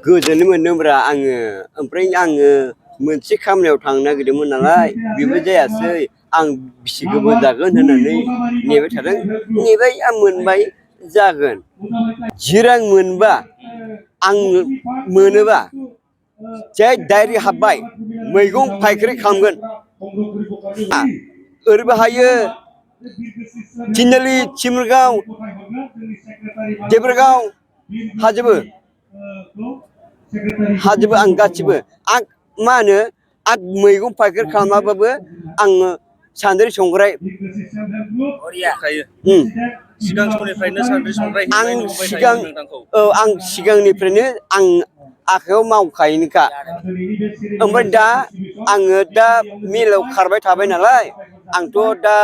गोजोन मोनदोंब्रा आङो ओमफ्राय आङो मोनसे खामानियाव थांनो नागिरदोंमोन नालाय बेबो जायासै आं बिसि गोबाव जागोन होननानै नेबाय थादों नेबाय आं मोनबाय जागोन जि रां मोनबा आं मोनोबा जै डाइरेक्ट हाबबाय मैगं फायखारि खालामगोन ओरैबो हायो थिनालि चिमरगाव देबरगाव हाजोबो आं गासिबो आं मा होनो आं मैगं फायखारि खालामाबाबो आङो सान्द्रि संग्राय सिगां समनिफ्रायनो सान्द्रि संग्राय आं हेबनाय नुबाय सिगां थायोमोन नोंथांखौ। आं सिगांनिफ्रायनो आं आखाइयाव मावखायोनोखा ओमफ्राय दा आङो दा मिलाव खारबाय थाबाय नालाय आंथ' दा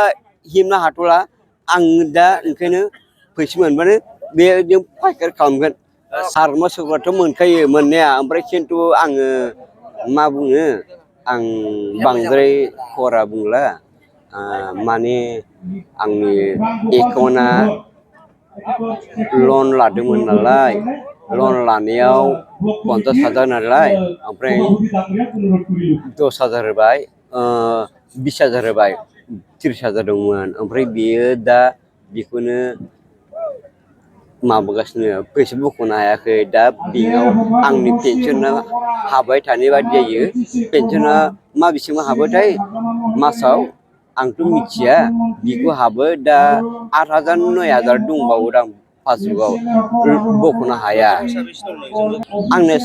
हेबनो हाथ'ला आं दा ओंखायनो फैसा मोनबानो बेजों फायखारि खालामगोन सारमा सोरबाथ' मोनखायो मोननाया ओमफ्राय खिन्थु आङो मा बुङो आं बांद्राय खरा बुंला माने आंनि एकाउन्टआ लन लादोंमोन नालाय लन लानायाव 50,000 नालाय ओमफ्राय 10,000 होबाय 20,000 होबाय 30,000 दंमोन ओमफ्राय बियो दा बेखौनो माबागासिनो फैसा बख'नो हायाखै दा बेंकआव आंनि पेन्सना हाबबाय थानाय बादि जायो पेन्सना माबेसिम हाबोथाय मासाव आंथ' मिथिया बेखौ हाबो दा 8,000 9,000 दंबावोदां पासबुकआव बख'नो हाया आंनो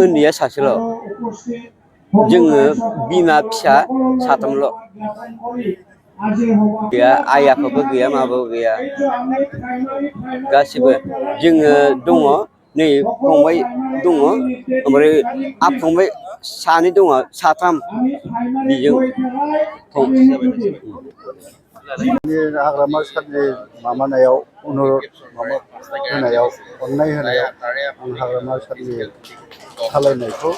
उन्दैया सासेल' जोङो बिमा फिसा साथामल' गैया आइ आफाबो गैया माबाबो गैया गासिबो जोङो दङ नै फंबाय दङ ओमफ्राय फंबाय सानै दङ साथाम बेजों हाग्रामा सारनि माबानायाव अनुरद होनायाव अननाय होनायाव आं हाग्रामा सारनि सालायनायखौ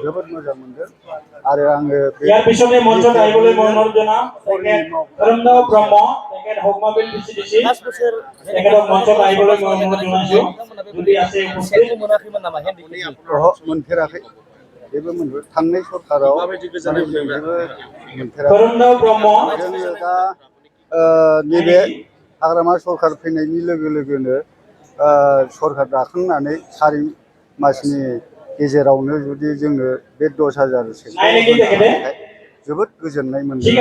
जोबोद मोजां मोनदों आरो आङो मोनफेराखै बेबो मोनबाय थांनाय सरखाराव जोङो दा नैबे हाग्रामा सरखार फैनायनि लोगो लोगोनो सरखार दाखांनानै 4 मासनि गेजेरावनो जुदि जोङो बे 10,000 जोबोद गोजोननाय मोनदों।